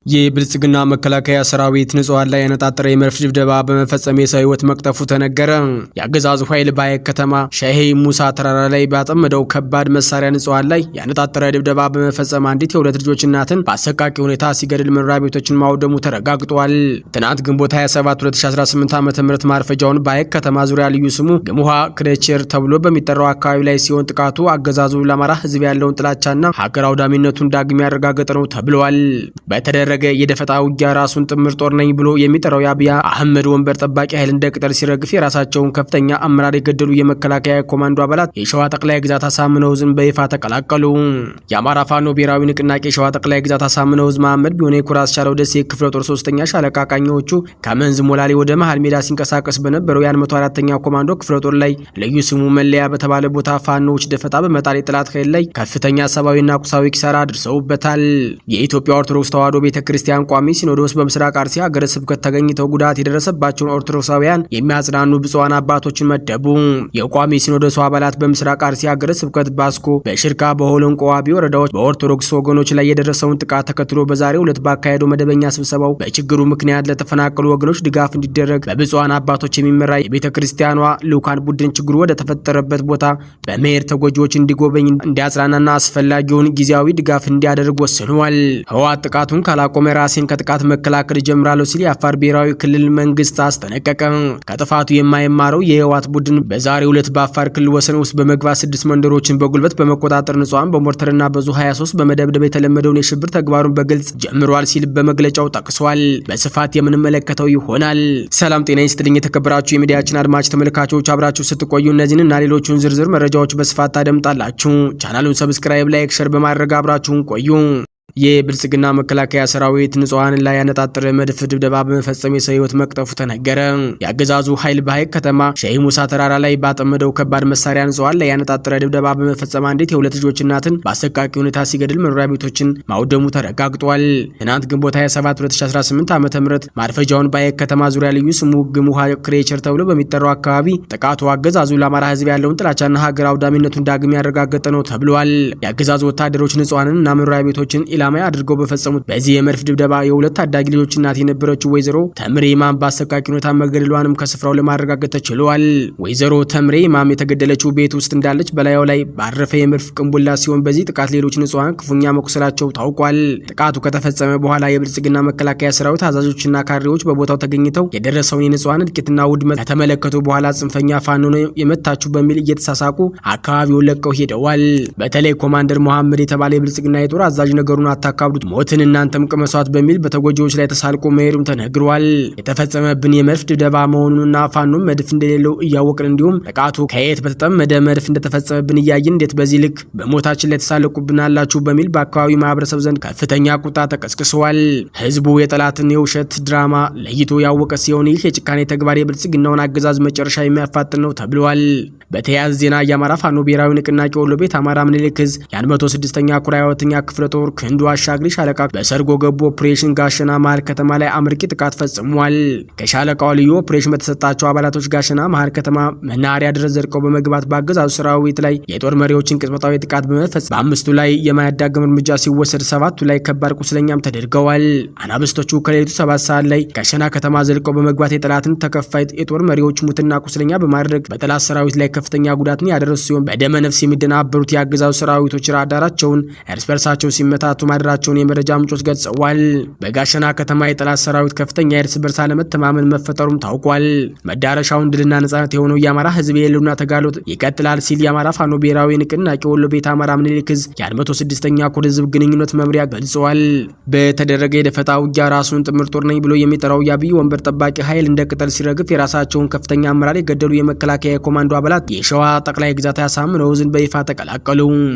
የብልጽግና መከላከያ ሰራዊት ንጹሃን ላይ ያነጣጠረ የመድፍ ድብደባ በመፈጸም የሰው ሕይወት መቅጠፉ ተነገረ። የአገዛዙ ኃይል በሐይቅ ከተማ ሸሄ ሙሳ ተራራ ላይ ባጠመደው ከባድ መሳሪያ ንጹሃን ላይ ያነጣጠረ ድብደባ በመፈጸም አንዲት የሁለት ልጆች እናትን በአሰቃቂ ሁኔታ ሲገድል መኖሪያ ቤቶችን ማውደሙ ተረጋግጧል። ትናንት ግንቦት 27 2018 ዓ.ም ማርፈጃውን በሐይቅ ከተማ ዙሪያ ልዩ ስሙ ግምውሃ ክሬቸር ተብሎ በሚጠራው አካባቢ ላይ ሲሆን ጥቃቱ አገዛዙ ለአማራ ሕዝብ ያለውን ጥላቻና ሀገር አውዳሚነቱን ዳግም ያረጋገጠ ነው ተብሏል። በተደረገ የደፈጣ ውጊያ ራሱን ጥምር ጦር ነኝ ብሎ የሚጠራው የአብይ አህመድ ወንበር ጠባቂ ኃይል እንደ ቅጠል ሲረግፍ የራሳቸውን ከፍተኛ አመራር የገደሉ የመከላከያ ኮማንዶ አባላት የሸዋ ጠቅላይ ግዛት አሳምነው ዕዝን በይፋ ተቀላቀሉ። የአማራ ፋኖ ብሔራዊ ንቅናቄ የሸዋ ጠቅላይ ግዛት አሳምነው ዕዝ መሐመድ ቢሆነ ኩራስ ቻለው ደሴ ክፍለ ጦር ሶስተኛ ሻለቃ ቃኞቹ ከመንዝ ሞላሌ ወደ መሃል ሜዳ ሲንቀሳቀስ በነበረው የ104ኛ ኮማንዶ ክፍለ ጦር ላይ ልዩ ስሙ መለያ በተባለ ቦታ ፋኖዎች ደፈጣ በመጣል የጠላት ኃይል ላይ ከፍተኛ ሰብአዊና ቁሳዊ ኪሳራ አድርሰውበታል። የኢትዮጵያ ኦርቶዶክስ ተዋሕዶ ቤተክርስቲያን ቋሚ ሲኖዶስ በምስራቅ አርሲ ሀገረ ስብከት ተገኝተው ጉዳት የደረሰባቸውን ኦርቶዶክሳውያን የሚያጽናኑ ብፁዓን አባቶችን መደቡ። የቋሚ ሲኖዶሱ አባላት በምስራቅ አርሲ ሀገረ ስብከት ባስኮ፣ በሽርካ፣ በሆሎንቆ ዋቢ ወረዳዎች በኦርቶዶክስ ወገኖች ላይ የደረሰውን ጥቃት ተከትሎ በዛሬው ዕለት ባካሄደው መደበኛ ስብሰባው በችግሩ ምክንያት ለተፈናቀሉ ወገኖች ድጋፍ እንዲደረግ በብፁዓን አባቶች የሚመራ የቤተ ክርስቲያኗ ልዑካን ቡድን ችግሩ ወደ ተፈጠረበት ቦታ በመሄድ ተጎጂዎች እንዲጎበኝ፣ እንዲያጽናናና አስፈላጊውን ጊዜያዊ ድጋፍ እንዲያደርግ ወስኗል። ህወሓት ጥቃቱን ካላቆመ ራሴን ከጥቃት መከላከል እጀምራለሁ ሲል የአፋር ብሔራዊ ክልል መንግስት አስጠነቀቀ። ከጥፋቱ የማይማረው የህወሓት ቡድን በዛሬው ዕለት በአፋር ክልል ወሰን ውስጥ በመግባት 6 መንደሮችን በጉልበት በመቆጣጠር ንጹሃን በሞርተርና በዙ 23 በመደብደብ የተለመደውን የሽብር ተግባሩን በግልጽ ጀምሯል ሲል በመግለጫው ጠቅሷል። በስፋት የምንመለከተው ይሆናል። ሰላም ጤና ይስጥልኝ የተከበራችሁ የሚዲያችን አድማጭ ተመልካቾች፣ አብራችሁ ስትቆዩ እነዚህን እና ሌሎቹን ዝርዝር መረጃዎች በስፋት ታደምጣላችሁ። ቻናሉን subscribe፣ like፣ share በማድረግ አብራችሁን ቆዩ። የብልጽግና መከላከያ ሰራዊት ንጹሃን ላይ ያነጣጠረ መድፍ ድብደባ በመፈጸም የሰው ሕይወት መቅጠፉ ተነገረ። የአገዛዙ ኃይል በሐይቅ ከተማ ሸህ ሙሳ ተራራ ላይ ባጠመደው ከባድ መሳሪያ ንጹሃን ላይ ያነጣጠረ ድብደባ በመፈጸም አንዲት የሁለት ልጆች እናትን በአሰቃቂ ሁኔታ ሲገድል መኖሪያ ቤቶችን ማውደሙ ተረጋግጧል። ትናንት ግንቦት 27 2018 ዓ.ም ማርፈጃውን በሐይቅ ከተማ ዙሪያ ልዩ ስሙ ግም ውሃ ክሬቸር ተብሎ በሚጠራው አካባቢ ጥቃቱ አገዛዙ ለአማራ ሕዝብ ያለውን ጥላቻና ሀገር አውዳሚነቱን ዳግም ያረጋገጠ ነው ተብሏል። የአገዛዙ ወታደሮች ንጹሃንን እና መኖሪያ ቤቶችን ኢላማ አድርገው በፈጸሙት በዚህ የመድፍ ድብደባ የሁለት ታዳጊ ልጆች እናት የነበረችው ወይዘሮ ተምሬ ኢማም በአሰቃቂ ሁኔታ መገደሏንም ከስፍራው ለማረጋገጥ ተችሏል። ወይዘሮ ተምሬ ኢማም የተገደለችው ቤት ውስጥ እንዳለች በላዩ ላይ ባረፈ የመድፍ ቅንቡላ ሲሆን በዚህ ጥቃት ሌሎች ንጹሃን ክፉኛ መቁሰላቸው ታውቋል። ጥቃቱ ከተፈጸመ በኋላ የብልጽግና መከላከያ ሰራዊት አዛዦችና ካድሬዎች በቦታው ተገኝተው የደረሰውን የንጹሃን እልቂትና ውድመት ከተመለከቱ በኋላ ጽንፈኛ ፋኖ ነው የመታችሁ በሚል እየተሳሳቁ አካባቢውን ለቀው ሄደዋል። በተለይ ኮማንደር መሐመድ የተባለ የብልጽግና የጦር አዛዥ ነገሩን አታካብዱት፣ ሞትን እናንተም ቅመሷት በሚል በተጎጂዎች ላይ ተሳልቆ መሄዱም ተነግሯል። የተፈጸመብን የመድፍ ድብደባ መሆኑንና ፋኖም መድፍ እንደሌለው እያወቅን እንዲሁም ጥቃቱ ከየት በተጠመደ መድፍ እንደተፈጸመብን እያየን እንዴት በዚህ ልክ በሞታችን ላይ ተሳልቁብናላችሁ በሚል በአካባቢው ማህበረሰብ ዘንድ ከፍተኛ ቁጣ ተቀስቅሷል። ህዝቡ የጠላትን የውሸት ድራማ ለይቶ ያወቀ ሲሆን ይህ የጭካኔ ተግባር የብልጽግናውን አገዛዝ መጨረሻ የሚያፋጥን ነው ተብሏል። በተያያዘ ዜና የአማራ ፋኖ ብሔራዊ ንቅናቄ ወሎ ቤት አማራ ምኒልክ ዕዝ የ106ኛ ኮር 22ኛ ክፍለ ጦር ክንዱ አሻግሪ ሻለቃ በሰርጎ ገቡ ኦፕሬሽን ጋሸና መሀል ከተማ ላይ አመርቂ ጥቃት ፈጽሟል። ከሻለቃው ልዩ ኦፕሬሽን በተሰጣቸው አባላቶች ጋሸና መሀል ከተማ መናኸሪያ ድረስ ዘልቀው በመግባት በአገዛዙ ሰራዊት ላይ የጦር መሪዎችን ቅጽበታዊ ጥቃት በመፈጸም በ5ቱ ላይ የማያዳግም እርምጃ ሲወሰድ 7ቱ ላይ ከባድ ቁስለኛም ተደርገዋል። አናብስቶቹ ከሌሊቱ 7 ሰዓት ላይ ጋሸና ከተማ ዘልቀው በመግባት የጠላትን ተከፋይ የጦር መሪዎች ሙትና ቁስለኛ በማድረግ በጠላት ሰራዊት ላይ ከፍተኛ ጉዳትን ያደረሱ ሲሆን በደመ ነፍስ የሚደናበሩት የአገዛዙ ሰራዊቶች ራዳራቸውን እርስ በርሳቸው ሲመታቱ ማደራቸውን የመረጃ ምንጮች ገልጸዋል። በጋሸና ከተማ የጠላት ሰራዊት ከፍተኛ የእርስ በርስ አለመተማመን መፈጠሩም ታውቋል። መዳረሻውን ድልና ነጻነት የሆነው የአማራ ሕዝብ የህልውና ተጋድሎ ይቀጥላል ሲል የአማራ ፋኖ ብሔራዊ ንቅናቄ ወሎ ቤት አማራ ምኒልክ ዕዝ የ106ኛ ኮር ህዝብ ግንኙነት መምሪያ ገልጸዋል። በተደረገ የደፈጣ ውጊያ ራሱን ጥምር ጦር ነኝ ብሎ የሚጠራው የአብይ ወንበር ጠባቂ ኃይል እንደ ቅጠል ሲረግፍ የራሳቸውን ከፍተኛ አመራር የገደሉ የመከላከያ የኮማንዶ አባላት የሸዋ ጠቅላይ ግዛት አሳምነው ዕዝን በይፋ ተቀላቀሉ።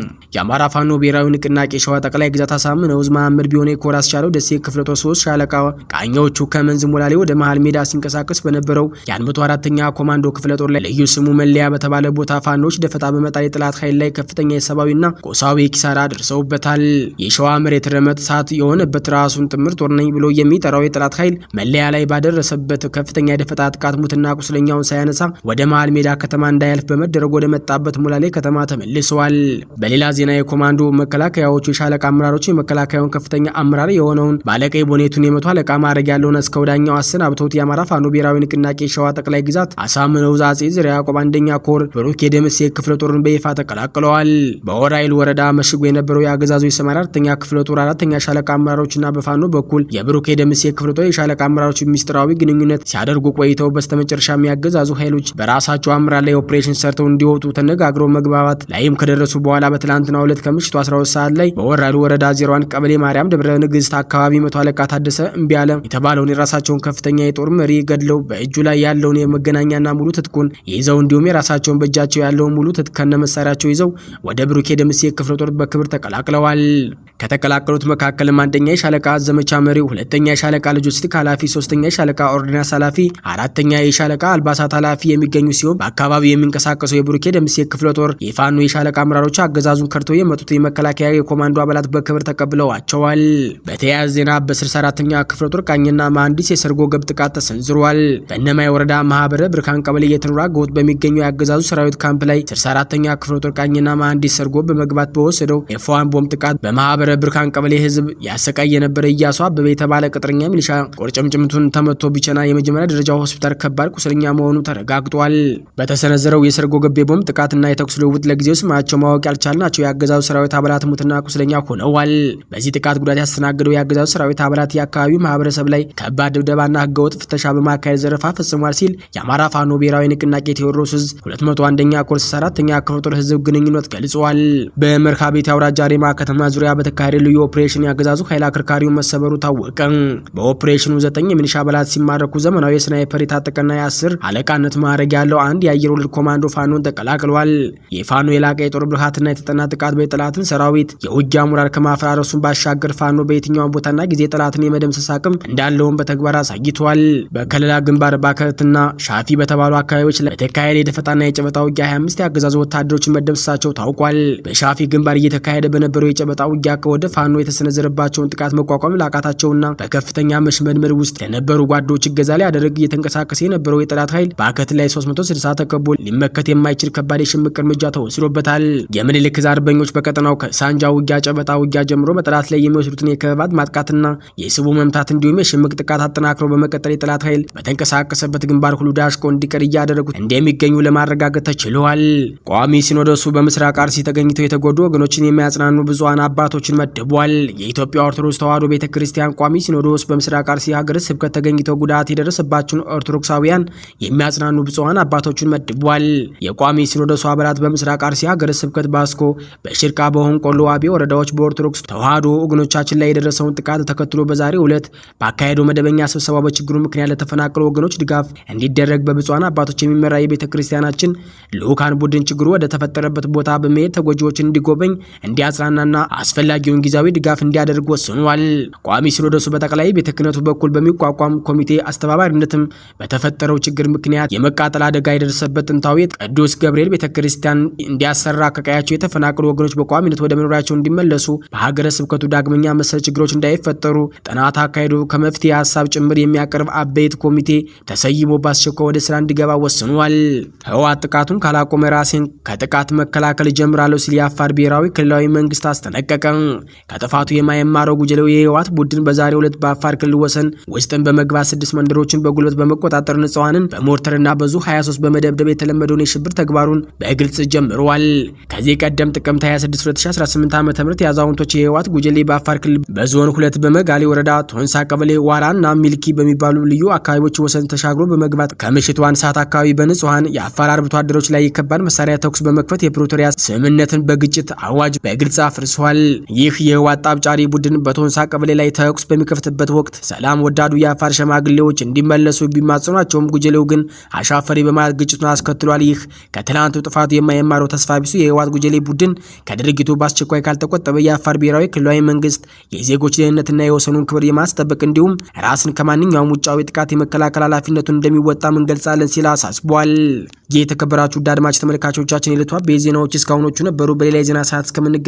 የአማራ ፋኖ ብሔራዊ ንቅናቄ ሸዋ ጠቅላይ ግዛት አሳምነው ዕዝ መሐመድ ቢሆነ ኮር አስቻለው ደሴ ክፍለ ጦር 3 ሻለቃ ቃኞቹ ከመንዝ ሞላሌ ወደ መሃል ሜዳ ሲንቀሳቀስ በነበረው የ104ኛ ኮማንዶ ክፍለ ጦር ላይ ልዩ ስሙ መለያ በተባለ ቦታ ፋኖች ደፈጣ በመጣል የጠላት ኃይል ላይ ከፍተኛ የሰብአዊና ቁሳዊ ኪሳራ አድርሰውበታል። የሸዋ መሬት ረመጥ እሳት የሆነበት ራሱን ጥምር ጦር ነኝ ብሎ የሚጠራው የጠላት ኃይል መለያ ላይ ባደረሰበት ከፍተኛ የደፈጣ ጥቃት ሙትና ቁስለኛውን ሳያነሳ ወደ መሃል ሜዳ ከተማ እንዳያልፍ በመደረግ ወደ መጣበት ሞላሌ ከተማ ተመልሰዋል። በሌላ ዜና የኮማንዶ መከላከያዎቹ የሻለቃ አመራሮች የተቀላቀሉት የመከላከያውን ከፍተኛ አመራር የሆነውን ባለቀይ ቦኔቱን የመቶ አለቃ ማዕረግ ያለውን እስከ ወዳኛው አሰናብተውት የአማራ ፋኖ ብሔራዊ ንቅናቄ ሸዋ ጠቅላይ ግዛት አሳምነው አፄ ዘርዓ ያዕቆብ አንደኛ ኮር ብሩክ የደምሴ ክፍለ ጦርን በይፋ ተቀላቅለዋል። በወራይል ወረዳ መሽጎ የነበረው የአገዛዙ የ84ኛ ክፍለ ጦር 4ኛ ሻለቃ አመራሮችና በፋኖ በኩል የብሩክ የደምሴ ክፍለ ጦር የሻለቃ አመራሮች ሚስጥራዊ ግንኙነት ሲያደርጉ ቆይተው በስተመጨረሻም ያገዛዙ ኃይሎች በራሳቸው አመራር ላይ ኦፕሬሽን ሰርተው እንዲወጡ ተነጋግረው መግባባት ላይም ከደረሱ በኋላ በትላንትናው ዕለት ከምሽቱ 12 ሰዓት ላይ በወራይል ወረዳ 01 ቀበሌ ማርያም ደብረ ንግስት አካባቢ መቶ አለቃ ታደሰ እምቢያለ የተባለውን የራሳቸውን ከፍተኛ የጦር መሪ ገድለው በእጁ ላይ ያለውን የመገናኛና ሙሉ ትጥቁን ይዘው እንዲሁም የራሳቸውን በእጃቸው ያለውን ሙሉ ትጥቅ ከነመሳሪያቸው ይዘው ወደ ብሩኬ ደምሴ ክፍለ ጦር በክብር ተቀላቅለዋል። ከተቀላቀሉት መካከልም አንደኛ የሻለቃ ዘመቻ መሪው፣ ሁለተኛ የሻለቃ ሎጂስቲክ ኃላፊ፣ ሶስተኛ የሻለቃ ኦርዲናንስ ኃላፊ፣ አራተኛ የሻለቃ አልባሳት ኃላፊ የሚገኙ ሲሆን በአካባቢው የሚንቀሳቀሰው የብሩኬ ደምሴ ክፍለ ጦር የፋኖ የሻለቃ አመራሮች አገዛዙን ከድተው የመጡት የመከላከያ የኮማንዶ አባላት በክብር ተቀብለዋቸዋል። በተያያዘ ዜና በ64ኛ ክፍለ ጦር ቃኝና መሐንዲስ የሰርጎ ገብ ጥቃት ተሰንዝሯል። በእነማይ ወረዳ ማህበረ ብርካን ቀበሌ የተኖራ ጎጥ በሚገኘው የአገዛዙ ሰራዊት ካምፕ ላይ 64ኛ ክፍለ ጦር ቃኝና መሐንዲስ ሰርጎ በመግባት በወሰደው F1 ቦምብ ጥቃት በማህበረ ብርካን ቀበሌ ህዝብ ያሰቃይ የነበረ እያሱ አበበ የተባለ ቅጥረኛ ሚሊሻ ቁርጭምጭምቱን ተመቶ ቢቸና የመጀመሪያ ደረጃ ሆስፒታል ከባድ ቁስለኛ መሆኑ ተረጋግጧል። በተሰነዘረው የሰርጎ ገብ የቦምብ ጥቃትና የተኩስ ልውውጥ ለጊዜው ስማቸው ማወቅ ያልቻልናቸው የአገዛዙ ሰራዊት አባላት ሙትና ቁስለኛ ሆነዋል። በዚህ ጥቃት ጉዳት ያስተናገደው የአገዛዙ ሰራዊት አባላት የአካባቢው ማህበረሰብ ላይ ከባድ ድብደባና ህገወጥ ፍተሻ በማካሄድ ዘረፋ ፈጽሟል ሲል የአማራ ፋኖ ብሔራዊ ንቅናቄ ቴዎድሮስ ዕዝ 201ኛ ኮር 4ኛ ክፍለ ጦር ህዝብ ግንኙነት ገልጿል። በመርካ ቤት አውራጃ ሬማ ከተማ ዙሪያ በተካሄደ ልዩ ኦፕሬሽን ያገዛዙ ኃይል አከርካሪው መሰበሩ ታወቀ። በኦፕሬሽኑ 9 የሚሊሻ አባላት ሲማረኩ ዘመናዊ የስናይፐር የታጠቀና የ10 አለቃነት ማዕረግ ያለው አንድ የአየር ወለድ ኮማንዶ ፋኖን ተቀላቅሏል። የፋኖ የላቀ የጦር ብልሃትና የተጠና ጥቃት በጠላትን ሰራዊት የውጊያ ሞራል ከማፈራረሱን ባሻገር ፋኖ በየትኛውም ቦታና ጊዜ ጠላትን የመደምሰስ አቅም እንዳለውም በተግባር አሳይቷል። በከለላ ግንባር ባከትና ሻፊ በተባሉ አካባቢዎች በተካሄደ የደፈጣና የጨበጣ ውጊያ 25 የአገዛዙ ወታደሮች መደምሰሳቸው ታውቋል። በሻፊ ግንባር እየተካሄደ በነበረው የጨበጣ ውጊያ ከወደ ፋኖ የተሰነዘረባቸውን ጥቃት መቋቋም ላቃታቸውና በከፍተኛ መሽመድመድ ውስጥ ለነበሩ ጓዶች እገዛ ሊያደርግ እየተንቀሳቀሰ የነበረው የጠላት ኃይል ባከት ላይ 360 ተከቦ ሊመከት የማይችል ከባድ የሽምቅ እርምጃ ተወስዶበታል። የምኒልክ ዕዝ አርበኞች በቀጠናው ከሳንጃ ውጊያ፣ ጨበጣ ውጊያ ጀምሮ በጠላት ላይ የሚወስዱትን የከበባት ማጥቃትና የስቡ መምታት እንዲሁም የሽምቅ ጥቃት አጠናክረው በመቀጠል የጠላት ኃይል በተንቀሳቀሰበት ግንባር ሁሉ ዳሽቆ እንዲቀር እያደረጉት እንደሚገኙ ለማረጋገጥ ተችሏል። ቋሚ ሲኖዶሱ በምስራቅ አርሲ ተገኝተው የተጎዱ ወገኖችን የሚያጽናኑ ብፁዓን አባቶችን መድቧል። የኢትዮጵያ ኦርቶዶክስ ተዋሕዶ ቤተክርስቲያን ቋሚ ሲኖዶስ በምስራቅ አርሲ ሀገረ ስብከት ተገኝተው ጉዳት የደረሰባቸውን ኦርቶዶክሳውያን የሚያጽናኑ ብፁዓን አባቶችን መድቧል። የቋሚ ሲኖዶሱ አባላት በምስራቅ አርሲ ሀገረ ስብከት ባስኮ፣ በሽርካ፣ በሆንቆሎ ዋቤ ወረዳዎች በኦርቶዶክስ ተዋሕዶ ወገኖቻችን ላይ የደረሰውን ጥቃት ተከትሎ በዛሬው ዕለት ባካሄደው መደበኛ ስብሰባ በችግሩ ምክንያት ለተፈናቀሉ ወገኖች ድጋፍ እንዲደረግ በብፁዓን አባቶች የሚመራ የቤተ ክርስቲያናችን ልዑካን ቡድን ችግሩ ወደ ተፈጠረበት ቦታ በመሄድ ተጎጂዎችን እንዲጎበኝ፣ እንዲያጽናናና አስፈላጊውን ጊዜያዊ ድጋፍ እንዲያደርግ ወስኗል። ቋሚ ሲኖዶሱ በጠቅላይ ቤተ ክህነቱ በኩል በሚቋቋም ኮሚቴ አስተባባሪነትም በተፈጠረው ችግር ምክንያት የመቃጠል አደጋ የደረሰበት ጥንታዊ ቅዱስ ገብርኤል ቤተ ክርስቲያን እንዲያሰራ፣ ከቀያቸው የተፈናቀሉ ወገኖች በቋሚነት ወደ መኖሪያቸው እንዲመለሱ፣ በሀገረ ስብከቱ ዳግመኛ መሰል ችግሮች እንዳይፈጠሩ ጥናት አካሂዶ ከመፍትሄ ሀሳብ ጭምር የሚያቀርብ አበይት ኮሚቴ ተሰይሞ በአስቸኳይ ወደ ስራ እንዲገባ ወስኗል። ህወሓት ጥቃቱን ካላቆመ ራሴን ከጥቃት መከላከል እጀምራለሁ ሲል የአፋር ብሔራዊ ክልላዊ መንግስት አስጠነቀቀ። ከጥፋቱ የማይማረው ጉጅሌው የህወሓት ቡድን በዛሬው ዕለት በአፋር ክልል ወሰን ውስጥን በመግባት 6 መንደሮችን በጉልበት በመቆጣጠር ንጹሃንን በሞርተርና በዙ 23 በመደብደብ የተለመደውን የሽብር ተግባሩን በግልጽ ጀምሯል። ከዚህ ቀደም ጥቅምት 26 2018 ዓ.ም የአዛውንቶች የህወሓት ጉጅሌ በአፋር ክልል በዞን 2 በመጋሌ ወረዳ ቶንሳ ቀበሌ ዋራና ሚልኪ በሚባሉ ልዩ አካባቢዎች ወሰን ተሻግሮ በመግባት ከምሽቱ 1 ሰዓት አካባቢ በንጹሃን የአፋር አርብቶ አደሮች ላይ የከባድ መሳሪያ ተኩስ በመክፈት የፕሪቶሪያ ስምምነትን በግጭት አዋጅ በግልጽ አፍርሷል። ይህ የህወሓት ጣብጫሪ ቡድን በቶንሳ ቀበሌ ላይ ተኩስ በሚከፍትበት ወቅት ሰላም ወዳዱ የአፋር ሸማግሌዎች እንዲመለሱ ቢማጽኗቸውም ጉጅሌው ግን አሻፈሪ በማለት ግጭቱን አስከትሏል። ይህ ከትላንቱ ጥፋቱ የማይማረው ተስፋ ቢሱ የህወሓት ጉጅሌ ቡድን ከድርጊቱ በአስቸኳይ ካልተቆጠበ የአፋር ብሔራዊ ክልላዊ መንግስት የዜጎች ደህንነትና የወሰኑን ክብር የማስጠበቅ እንዲሁም ራስን ከማንኛውም ውጫዊ ጥቃት የመከላከል ኃላፊነቱን እንደሚወጣም እንገልጻለን ሲል አሳስቧል። የተከበራችሁ አድማጭ ተመልካቾቻችን የዕለቱ አበይት ዜናዎች እስካሁኖቹ ነበሩ። በሌላ የዜና ሰዓት እስከምንገናኝ